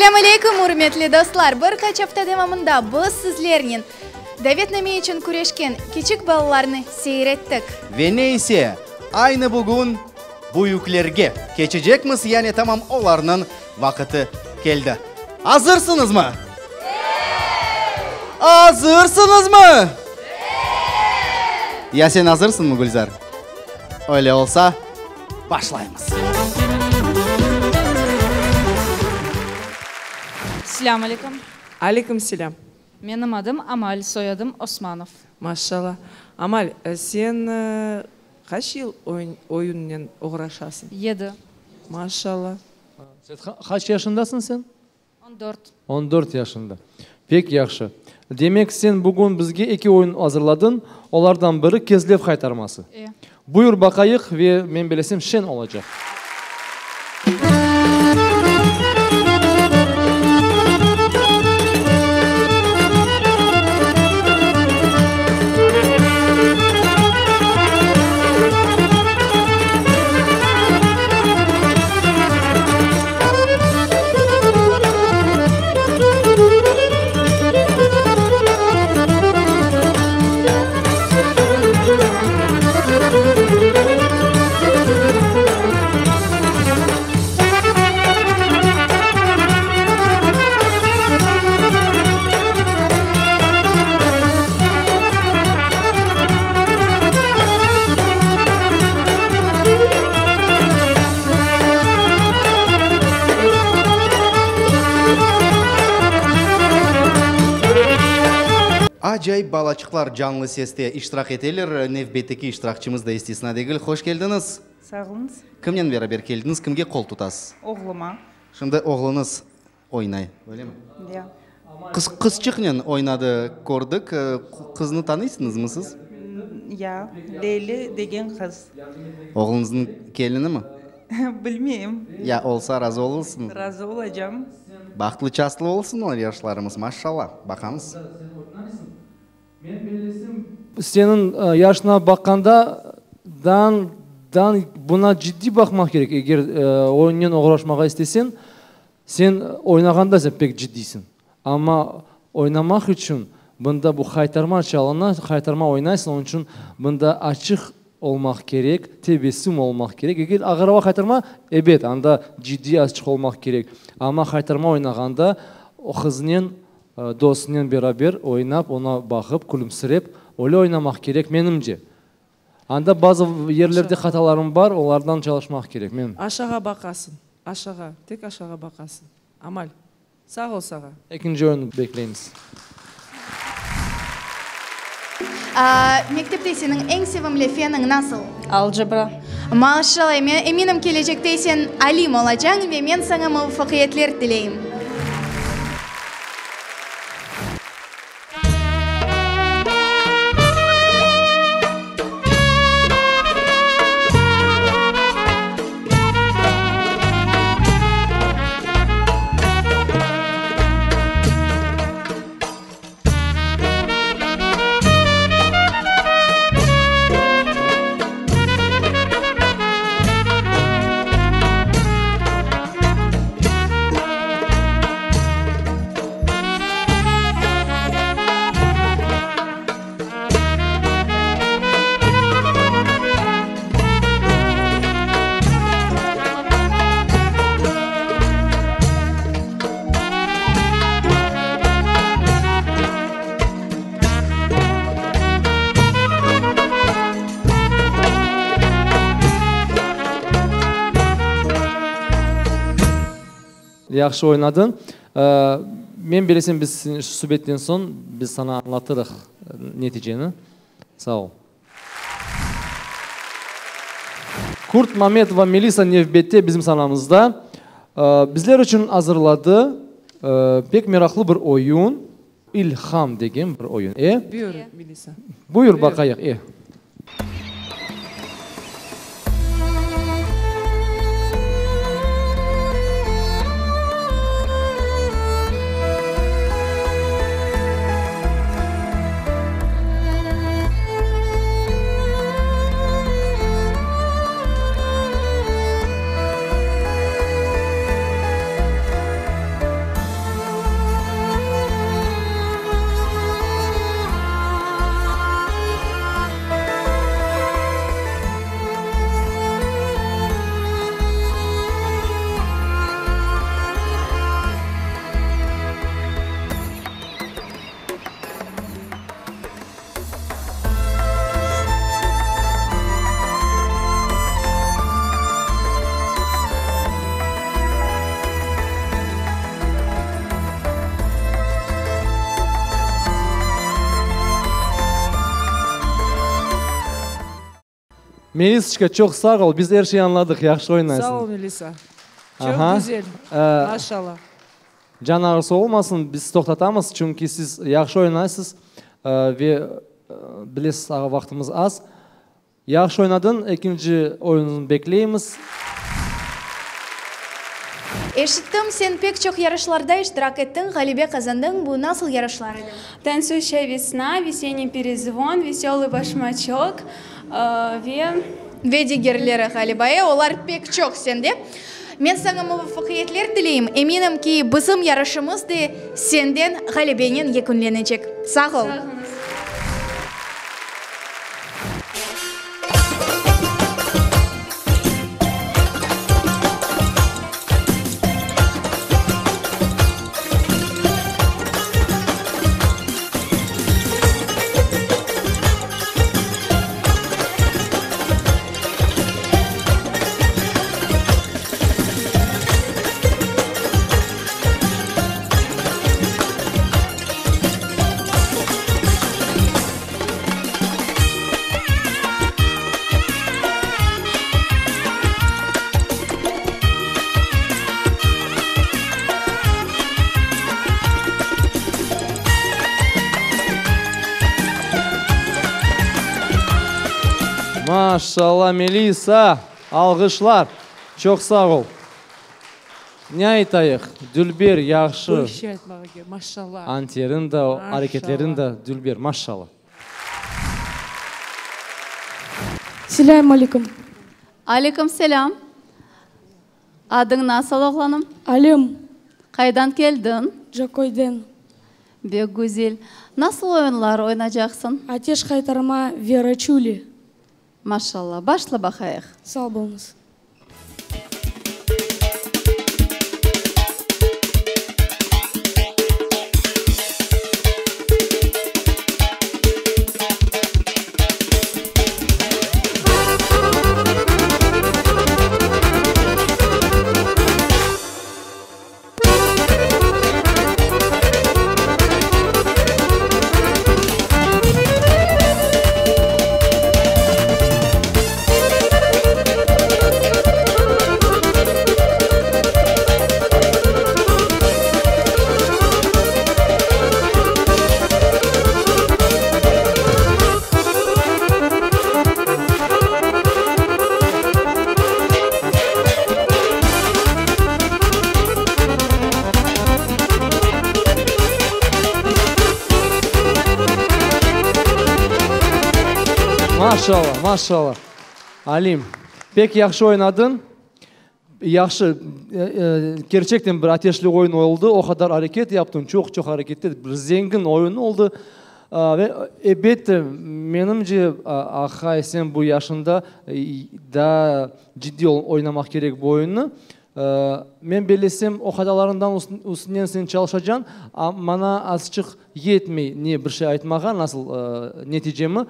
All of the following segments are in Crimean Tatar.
Selâm aleyküm, ürmetli dostlar! Bir qaç afta devamında biz sizlernen davetname içün küreşken kiçik balalarnı seyir ettik. Ve ne ise, aynı bugün büyüklerge keçecekmiz, yani tamam olarnıñ vaqıtı keldi. Azırsıñızmı? Azırsıñızmı? Ya sen azırsıñmı, Gülzar? Öyle olsa, başlaymız. Selâm aleyküm. Aleyküm selâm. Menim adım Amal, soyadım Osmanov. Maşallah. Amal, sen qaç yıl oyunnen oğraşasıñ? Yedi. Maşallah. Sen qaç yaşındasıñ sen? On dört. On dört yaşında. Pek yahşı. Demek, sen bugün bizge eki oyun azırladıñ, olardan biri Kezlev haytarması. E. Buyur baqayıq ve men bilesem şeñ olacaq. Acayip balaçıqlar Canlı seste iştirak eteler. Nevbetteki iştirakçımız da istisna degil. Hoş keldiñiz! Sağ oluñız. Kimnen beraber keldiñiz, kimge qol tutasız? Oğluma. Şimdi oğluñız oynay, öylemi? Ya. Qız, qızçıqnen oynadı, kördik. Qıznı tanıysıñızmı siz? Ya, Leyli degen qız. Oğluñıznıñ kelinimi? Bilmeyim. Ya, olsa razı olursıñız? Razı olacam. Bahtlı-çastlı olsunlar yaşlarımız, maşşalla. Baqamız. Men bellesem, seniñ yaşına baqqanda, dan, dan buna ciddiy baqmaq kerek, eger oyunnen oğraşmağa isteseñ, sen oynağanda sen pek ciddiysiñ, amma oynamaq içün bunda bu haytarma çalına, haytarma oynaysıñ, onıñ içün bunda açıq olmaq kerek, tebessüm olmaq kerek. Eger ağır ava haytarma, ebet, anda ciddiy azçıq olmaq kerek, amma haytarma oynağanda o qıznen Dostunen beraber oynap, oña baqıp, külümsirep, öyle oynamaq kerek, menimce. Anda bazı yerlerde hatalarım bar, olardan çalışmaq kerek, men. Aşağa baqasıñ, aşağa, tek aşağa baqasıñ. Amal, sağ ol sağa. Ekinci oyunnı bekleymiz. Mektepte seniñ eñ sevimli feniñ nasıl? Algebra. Maşallah, men eminim, kelecekte sen alim olacañ ve men saña muvafaqiyetler tileyim. Yahşı oynadıñ. Men bilesem, biz şu subetten soñ biz saña añlatırıq neticeni. Sağ ol. Kurtmametova Melisa nevbette bizim sanamızda bizler içün azırladı pek meraqlı bir oyun, İlham degen bir oyun. E? Buyur, Melisa. Buyur, baqayıq, e. Melisçka, çoq sağ ol, biz er şey añladıq, yahşı oynaysıñ. Sağ ol, Melisa. Çoq güzel. Maşallah. Can ağrısı olmasın, biz toqtatamız, çünki siz yahşı oynaysız ve bilesiz, ağa, vaqtımız az. Yahşı oynadıñ, ekinci oyunıñnı bekleymiz. Eşittim, sen pek çoq yarışlarda iştirak ettiñ, ğalebe qazandıñ, bu nasıl yarışlar edi? Tantsuyuşaya vesna, Vesenniy perezvon, Veselıy başmaçok ve. Ve digerleri, ğaliba, e, olar pek çoq sende. Men saña muvafaqiyetler tileyim, eminim ki, bizim yarışımız de senden ğalebenen yekünlenecek. Sağ ol! Sağ oluñız! Maşallah, Melisa! Alğışlar! Çoq sağ ol! Ne aytayıq, dülber, yahşı. Bir şey aytmağa kerek, maşallah. Anteriñ da, areketleriñ da dülber, maşallah. Selâm aleyküm. Aleyküm selâm. Adıñ nasıl, oğlanım? Alim. Qaydan keldiñ? Caköyden. Bek güzel. Nasıl oyunlar oynacaqsıñ? Ateş qaytarma ve raçuli. Maşallah. Başla baqayıq. Sağ boluñız. Maşallah, maşallah. Alim, pek yahşı oynadıñ. Yahşı, kerçekten bir ateşli oyun oldı, o qadar areket yaptıñ, çoq-çoq areketler, bir zengin oyun oldı. Ve, elbette, menimce, aqay, sen bu yaşında daa ciddiy oynamaq kerek bu oyunnı. Men bellesem, o hatalarından üstünden sen çalışacañ, maña azçıq yetmey ne bir şey aytmağa, nasıl neticemi.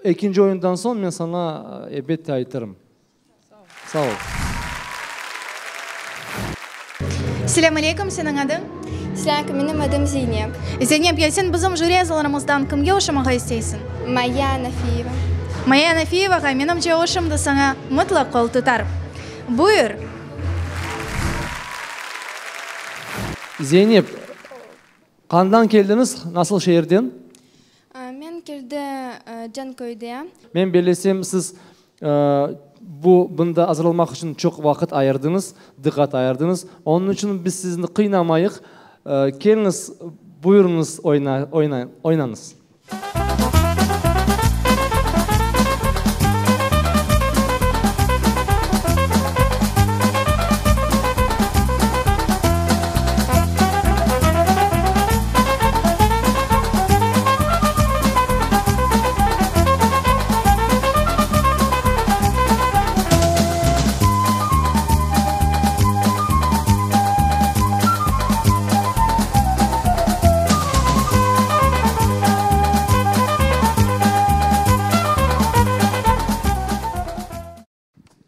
Ekinci oyundan soñ men saña, elbette, aytırım. Sağ ol. Selâm aleyküm, seniñ adıñ? Selâm aleyküm, menim adım Zeynep. Zeynep, ya sen bizim jüri azalarımızdan kimge oşamağa isteysiñ? Maya Nafiyeva. Maya Nafiyevağa, menimce, o şimdi saña mıtlaq qol tutar. Buyur. Zeynep, qandan keldiñiz, nasıl şeerden? Men keldi Canköyde. Men bellesem, siz bu bunda azırlanmaq içün çoq vaqıt ayırdıñız, diqqat ayırdıñız. Onıñ içün biz sizni qıynamayıq. Keliñiz, buyurıñız, oynañız.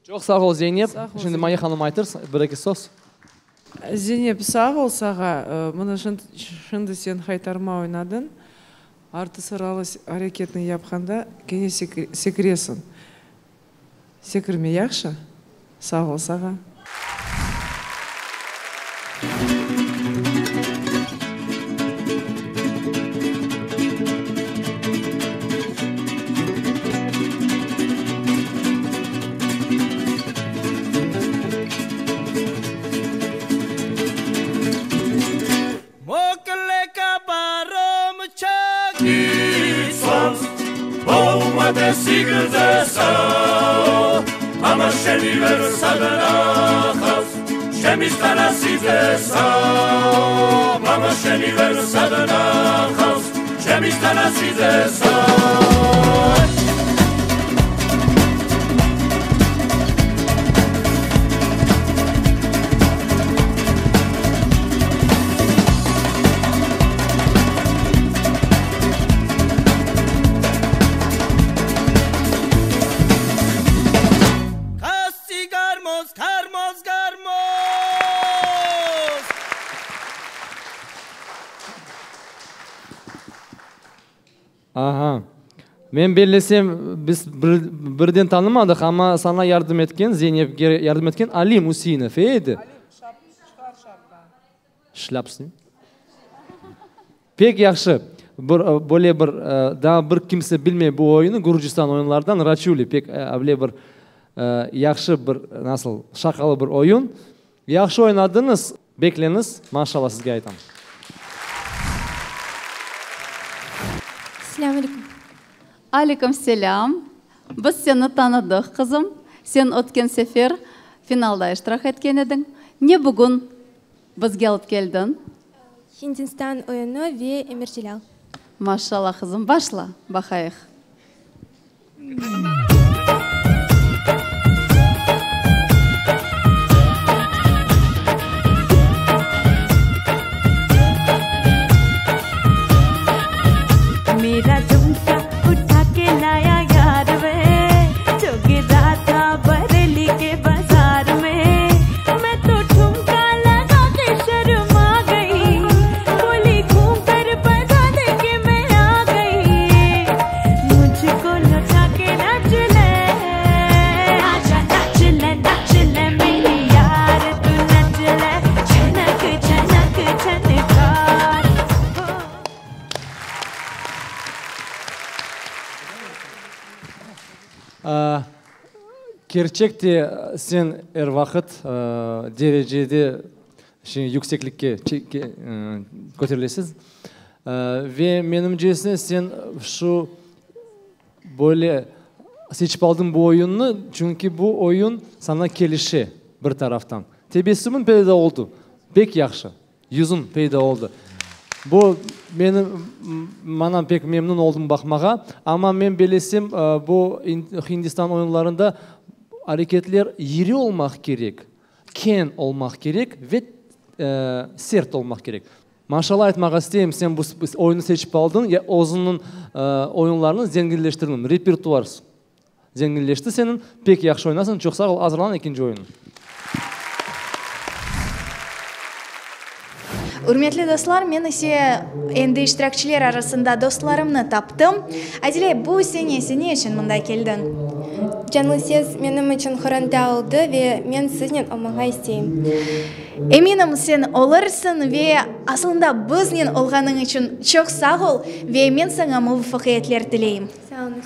Çoq sağ ol, Zeynep. Şimdi Maya hanım aytır bir-eki söz. Zeynep, sağ ol sağa. Mına şimdi sen haytarma oynadıñ. Artı sıralı areketni yapqanda kene sekiresiñ. Sekirme yahşı. Sağ ol sağa. Aha. Men bellesem, biz birden tanımadıq, amma saña yardım etken, Zeynepke yardım etken Alim Useinov, e edi? Şlâpsın. Pek yahşı. Bir, böyle bir, daa bir kimse bilmey bu oyunı, Gürcistan oyunlardan, Raçuli, pek öyle bir yahşı bir, nasıl, şaqalı bir oyun. Yahşı oynadıñız, bekleñiz, maşallah sizge aytam. Selâm aleyküm. Aleyküm selâm. Biz seni tanıdıq, qızım. Sen ötken sefer finalda iştirak etken ediñ. Ne bugün bizge alıp keldiñ? Hindistan oyunı ve Emir Celâl. Maşallah, qızım, başla, baqayıq. Kerçek te sen er vaqıt derecede yükseklikke köterilesiz. Ve menimcesine sen şu böyle seçip aldıñ bu oyunnı, çünki bu oyun saña kelişe bir taraftan. Tebessümiñ peyda oldı, pek yahşı, yüzüñ peyda oldı. Bu meni, maña pek memnün oldım baqmağa. Amma men belesem, bu Hindistan oyunlarında areketler iri olmaq kerek, keñ olmaq kerek ve sert olmaq kerek. Maşallah aytmağa isteyim, sen bu oyunnı seçip aldıñ, ya özüñniñ oyunlarıñnı zenginleştirdiñ, repertuar zenginleşti seniñ, pek yahşı oynasıñ, çoq sağ ol, azırlan ekinci oyun. Ürmetli dostlar, men ise endi iştirakçiler arasında dostlarımnı taptım. Adile, bu sene sen ne içün mında keldiñ? Canlı ses menim içün qoranta oldı ve men siznen olmağa isteyim. Eminim, sen olursıñ ve asılında biznen olğanıñ içün çoq sağ ol ve men saña muvafaqiyetler tileyim. Sağ oluñız.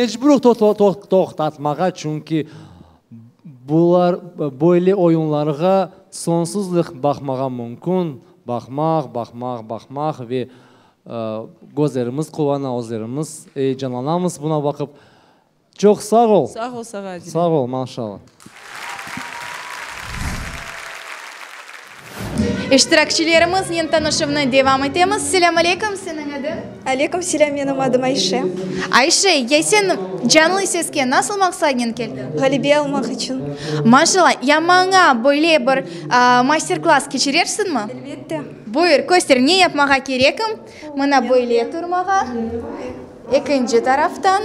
Mecbur toqtatmağa, çünki bular, böyle oyunlarğa soñsuzlıq baqmağa mümkün, baqmaq, baqmaq, baqmaq ve közlerimiz quvana, özlerimiz eyecanlanamız buna baqıp. Çoq sağ ol. Sağ ol, sağa, Adile. Sağ ol, maşalla. İştirakçilerimiznen tanışuvnı devam etemiz. Selâm aleyküm, seniñ adıñ? Aleyküm selâm, menim adım Ayşe. Ayşe, ya sen Canlı seske nasıl maqsadnen keldiñ? Ğalebe almaq içün. Maşalla, ya maña böyle bir master-klass keçirersiñmi? Elbette. Buyur, köster, ne yapmağa kerekim? Mına böyle turmağa. Ekinci taraftan.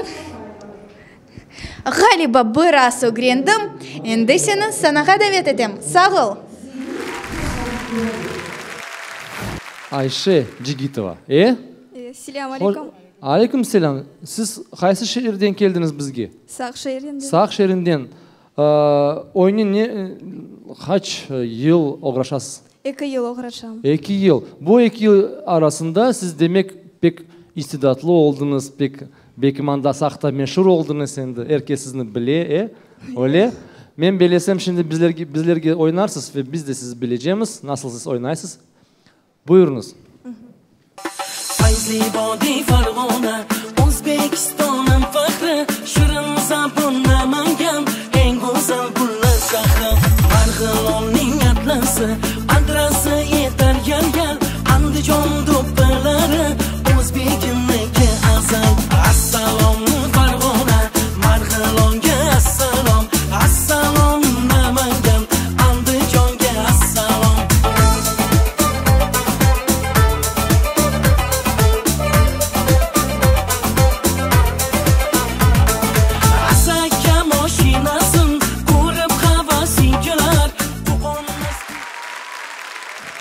Ğaliba, biraz ögrendim. Endi seni sanağa davet etem. Sağ ol! Ayşe Cigitova, e? E, selâm aleyküm. Aleyküm selâm. Siz qaysı şeerden keldiñiz bizge? Saq şeerinden. Saq şeerinden. Oynen ne, qaç yıl oğraşasız? Eki yıl oğraşam. Eki yıl. Bu eki yıl arasında siz, demek, pek istidatlı oldıñız, pek, belki mında Saqta meşur oldıñız endi, er kes sizni bile, e? Öyle? Men belesem, şimdi bizlerge, bizlerge oynarsız ve biz de sizi bilecemiz, nasıl siz oynaysız. Buyurıñız.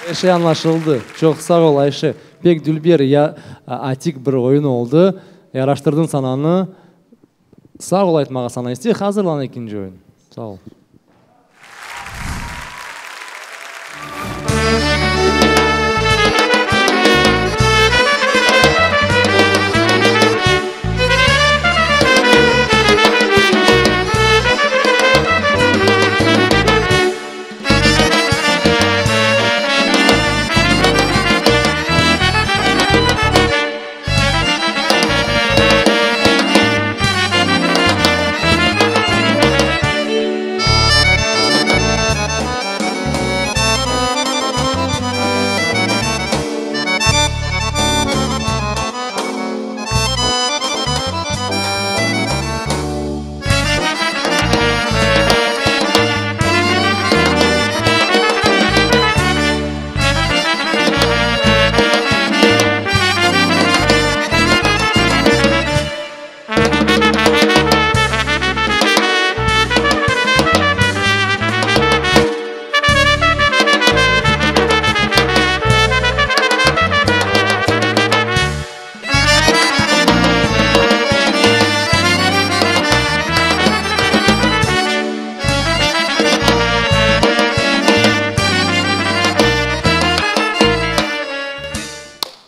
Er şey añlaşıldı. Çoq sağ ol, Ayşe. Pek dülber ya atik bir oyun oldı. Yaraştırdıñ sananı. Sağ ol aytmağa saña isteyik. Azırlan ekinci oyun. Sağ ol.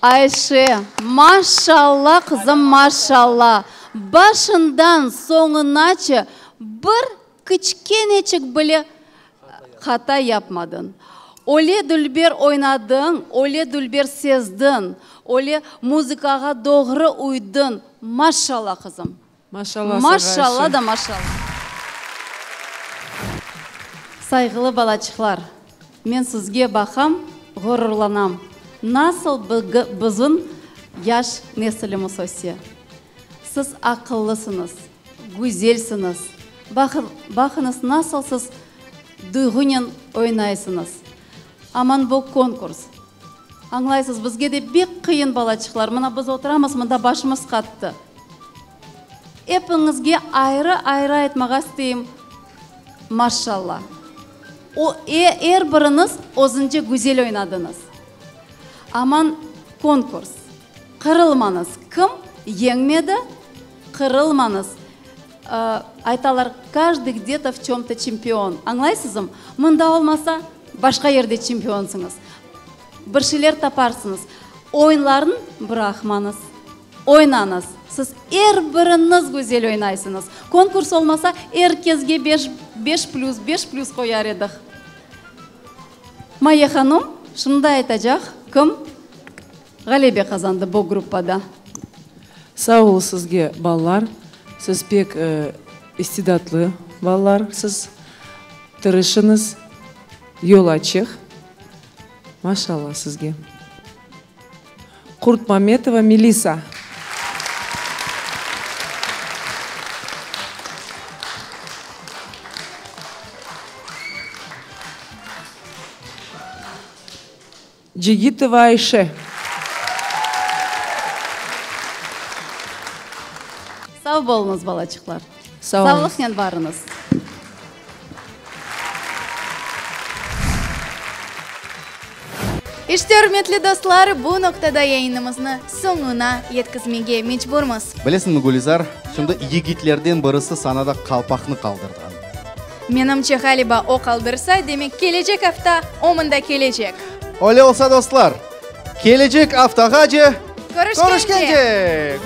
Ayşe, maşalla, qızım, maşalla! Başından soñunace bir kiçkeneçik bile hata yapmadıñ. Öyle dülber oynadıñ, öyle dülber sezdiñ, öyle muzıkağa doğru uydıñ. Maşalla, qızım! Maşalla sağa, Maşalla Ayşe. da maşalla. Sayğılı balaçıqlar, men sizge baqam, ğururlanam. Nasıl bizim yaş nesilimiz öse. Siz aqıllısıñız, güzelsiñiz. Baqıñız, nasıl siz duyğunen oynaysıñız. Aman bu konkurs. Añlaysız, bizge de bek qıyın, balaçıqlar. Mına biz oturamız mında, başımız qattı. Epiñizge ayrı-ayrı aytmağa isteyim, maşşalla! O, er biriñiz özünce güzel oynadıñız. Aman konkurs. Qırılmañız. Kim yeñmedi, qırılmañız. Aytalar, каждый где-то в чем-то çempion. Añlaysızm? Mında olmasa, başqa yerde çempionsıñız. Bir şeyler taparsıñız. Oyunlarnı bıraqmañız. Oynañız. Siz er biriñiz güzel oynaysıñız. Konkurs olmasa, er kesge beş, beş plüs, beş plüs qoyar edik. Maye hanım şimdi aytacaq, kim ğalebe qazandı bu gruppada. Sağ ol sizge, balalar. Siz pek istidatlı balalarsız. Tırışıñız, yol açıq. Maşallah sizge. Kurtmametova Melisa. Cigitova Ayşe. Sav boluñız, balaçıqlar. Sağ oluñız. Savlıqnen barıñız. İşte, ürmetli dostlar, bu noqtada yayınımıznı soñuna yetkizmege mecburmız. Bilesiñmi, Gülizar, şimdi yigitlerden birisi sanada qalpaqnı qaldırğan. Menimce, ğaliba, o qaldırsa, demek, kelecek afta o mında kelecek. Öyle olsa, dostlar, kelecek aftağace körüşkence! Körüşkence!